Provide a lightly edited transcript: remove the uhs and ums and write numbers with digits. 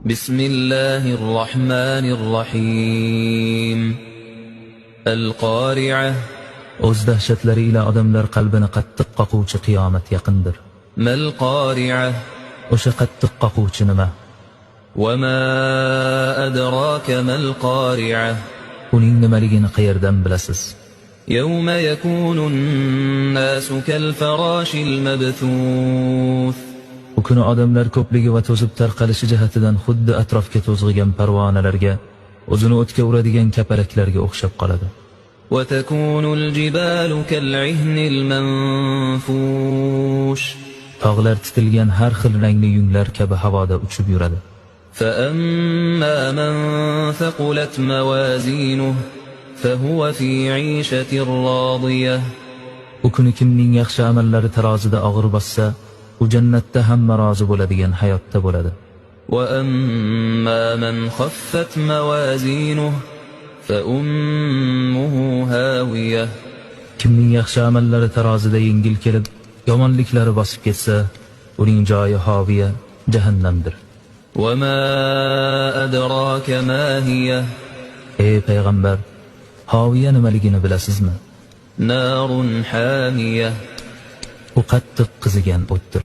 بسم الله الرحمن الرحيم. القارعة. O'z dahshatlari ila odamlar qalbini qattiq qoquvchi qiyomat yaqindir. ما القارعة؟ O'sha qattiq qoquvchi nima? وما أدراك ما القارعة؟ Uning nimaligini qayerdan bilasiz? يوم يكون الناس كالفراش المبثوث. U kuni odamlar ko'pligi va to'zib tarqalishi jihatidan xuddi atrofga to'zg'igan parvonalarga, o'zini o'tga uradigan kapalaklarga o'xshab qoladi. وتكون الجبال كالعهن المنفوش. Tog'lar titilgan har xil rangli yunglar kabi havoda uchib yuradi. فأما من ثقلت موازينه فهو في عيشة راضية. U kuni kimning yaxshi amallari tarozida og'ir bossa, u jannatda hamma rozi bo'ladigan hayotda bo'ladi. وأما من خفت موازينه فأمه هاوية. Kimning yaxshi amallari tarozida yengil kelib, yomonliklari bosib ketsa, uning joyi hoviya, jahannamdir. وما أدراك ما هي؟ Ey payg'ambar, hoviya nimaligini bilasizmi? نار حامية. U qattiq qizigan o'tdir.